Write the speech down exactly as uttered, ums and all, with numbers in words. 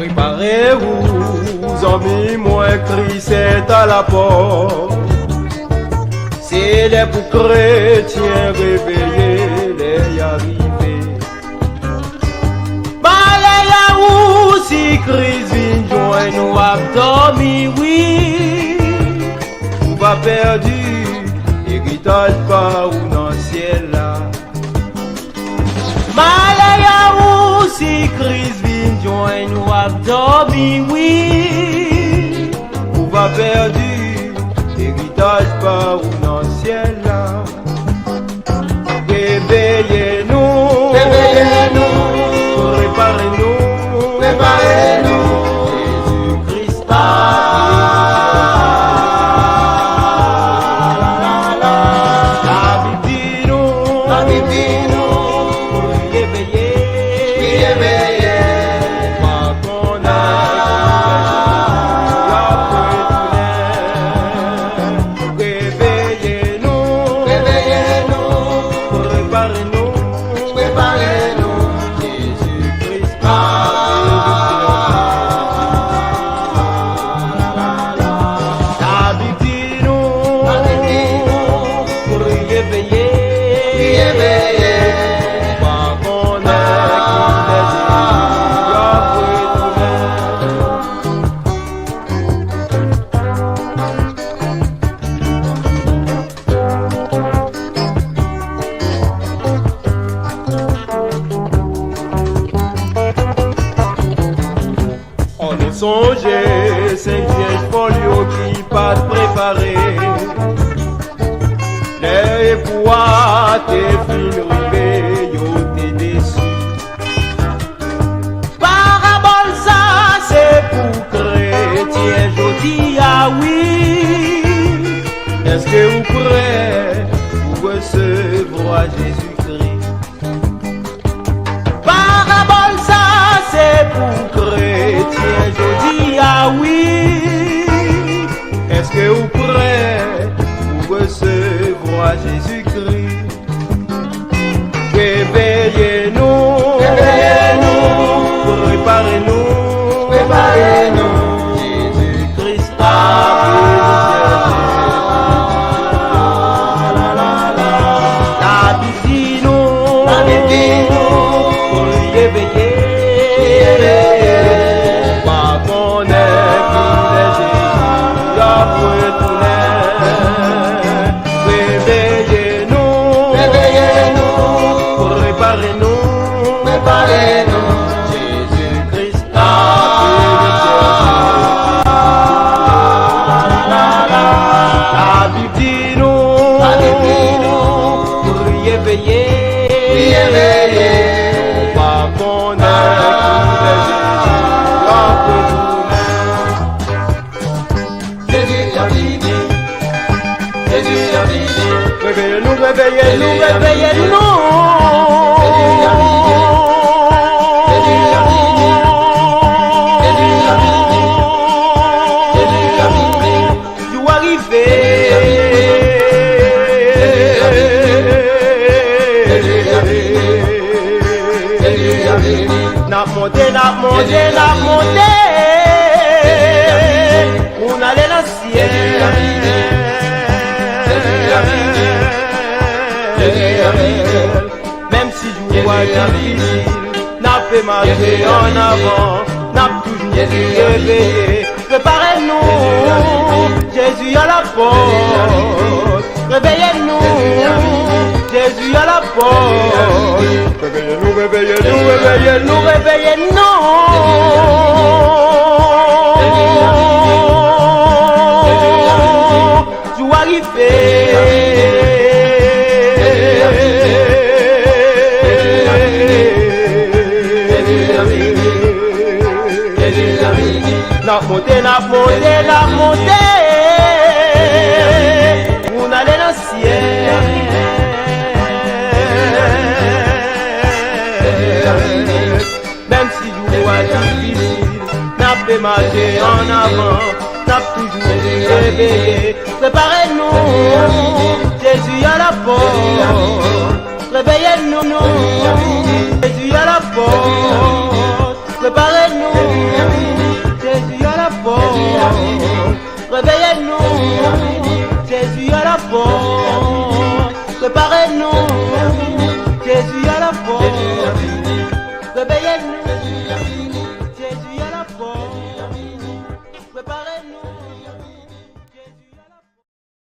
Prepare ou, zanmi mwen, Kris est à la porte. Se lè pou kretyen reveye, lè a rive. Malè a ou si Kris vin jwenn ou ap dòmi, wi. Ou pa pèdi eritaj pa ou nan syèl la. Malè a ou si Kris vin jwenn ou ap dòmi, wi. Ou pa pèdi eritaj pa ou nan syèl la. Reveye nou. Reveye nou. Prepare nou. Prepare nou. Jezi Kris pa. Labib di nou. Labib di nou. Priye veye. Priye veye. Pa konnen. Reveye nou. Reveye nou. Prepare nou. Prepare nou. Jezi Kris pa. Labib di nou. Labib di nou. Priye veye. Priye veye. Pa konnen kilè Jezi ap retounen. An nou sonje senk vyèj fòl yo ki pa t prepare. Lè epou a te fin rive, yo te desi. Parabòl sa se pou kretyen jodi a, wi. Èske ou prè pou resevwa Jezikri? Parabòl sa se pou kretyen jodi a, wi. Èske ou prè pou resevwa Jezikri? Reveye nou. Reveye nou. Prepare nou. Prepare nou. Jezi Kris ap vini chèche. Labib di nou. Labib di nou. Priye veye. Priye veye. Pa konnen kilè Jezi ap retounen. Reveye nou. Reveye nou. Prepare nou. Prepare nou. Jezi Kris ap vini chèche. Labib di nou. Labib di nou. Priye veye. Priye veye. Pa konnen kilè Jezi ap retounen. Jezi ap vini. Jezi ap vini. Reveye nou, reveye nou, reveye nou. Jezi ap vini. Jezi ap vini. Jezi ap vini. Jou a rive. Jezi ap vini. Jezi ap vini. Jezi ap vini. N ap monte, n ap monte, n ap monte. Pou n ale nan syèl. Menm si jou a difisil, n ap mache an avan, n ap toujou reveye. Prepare nou, Jezi a la pòt. Reveye nou, Jezi a la pòt. Reveye nou, reveye nou, reveye nou, reveye nou. Jou a rive. N ap monte, n ap monte, n ap monte. Pou n ale nan syèl. Menm si jou a difisil, n ap mache an avan, n ap toujou reveye. Prepare nou, Jezi a la pòt. Reveye nou, Jezi a la pòt. Prepare nou, Reveye n